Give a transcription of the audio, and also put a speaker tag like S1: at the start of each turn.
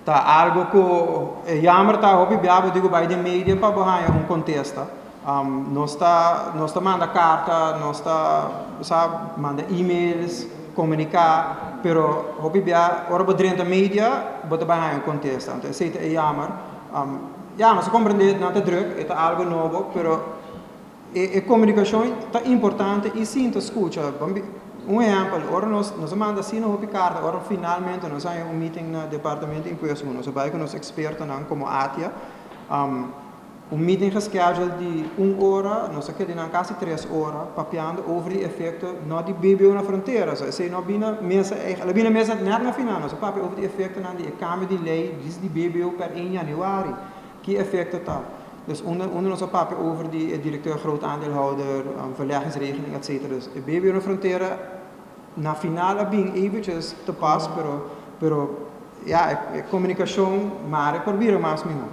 S1: Ta algo ku jammer ta hopi bia bo digo bai den media pa bo haña un kontesta. Nos ta manda karta, nos ta sa manda e-mails, komuniká, pero hopi bia ora bo drenta media bo ta bai haña un kontesta. Anto esei ta e jammer. Ja, nos ta komprendé nan ta druk, e ta algo nobo, pero e komunikashon ta importante i sinta skucha. Un ehèmpel, ora nos manda asina hopi karta, ora finalmente nos haña un meeting na departamento di impuesto, nos bai ku nos ekspertonan komo ATIA, un meeting gescheduled di un ora, nos a keda na kasi 3 ora, papiando over di efekto no di BBO na frontera, so esei no bin na mesa, el a bin na mesa net na final, nos papia over di efektonan di kambio di lei di BBO per 1 yanüari, ki efekto ta. Dus unda nos papia over di direkteur groot aandeelhouder, verleggingsregeling, etc. Dus e BBO na frontera na final a bin eventjes te pas, pero ja, e komunikashon mare por bira mas mihó.